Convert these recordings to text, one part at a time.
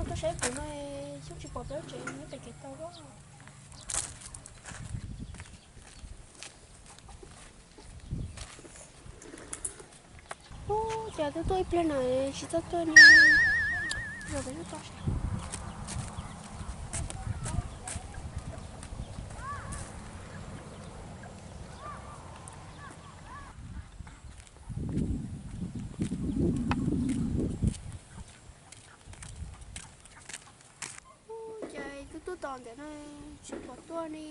Tuaj saib kuv no, xyov tsis pom peb tsev nyob pem kev tau. Ub, cas twb tuaj ib pliag na tsis tau tuaj ne. Los peb lub toj saib. Ub, cas twb tuaj tom ntawm no tsis pom tuaj ne.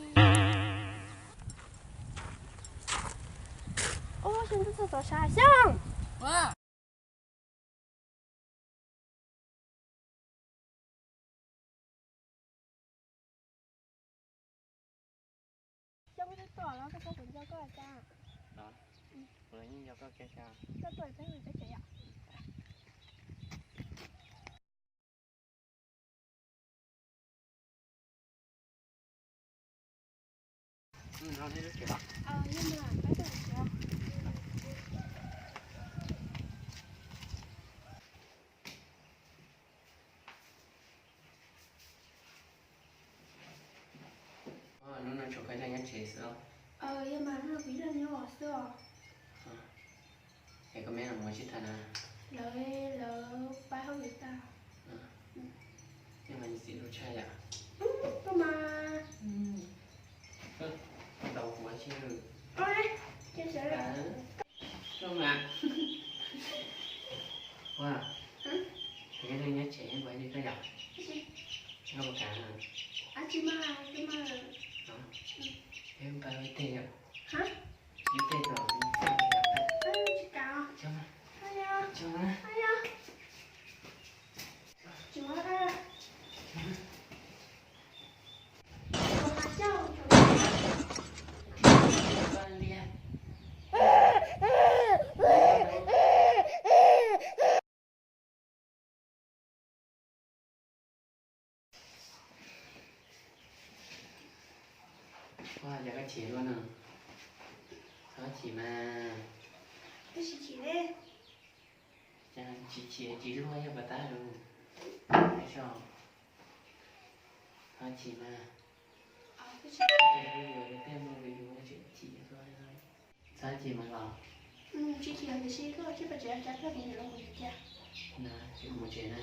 Ub, Xyooj twb txog tom sab Xyooj. Xyooj, koj twb tuaj los koj txhob kuv nco koj cas? Kuv los yeej nco koj kiag cas. Koj tuaj peb mus peb tsev yom. Hnub no tsuas koj ib leeg nyob tsev xwb os? Yog mas, hnub no kuv ib leeg nyob xwb os. Es koj me los mus tsis tag na? Lawv, lawv pab hauj lwm tag. Yog mas, txiv hlub tshaj yom. Koj mas. Tau kuv tsis. Koj mas. Ua, koj ib leeg nyob tsev kuv hais li koj yom. Koj puas kam? Tsis mas, tsis mas. Peb mus pab ib teg yom. Ib teg tom. Tsis kam. Tsis mas. Tsis mas. Ua, cas koj chim luaj no? Txhob chim mas. Twb tsis chim li. Cas tsis chim tsis luag yog pas tab lus. Txhob chim mas. Tej mus tej mus tseem chim. Txhob chim mas los. Tsis chim tiam sis koj cia pes tsev, cas koj mus tsev na.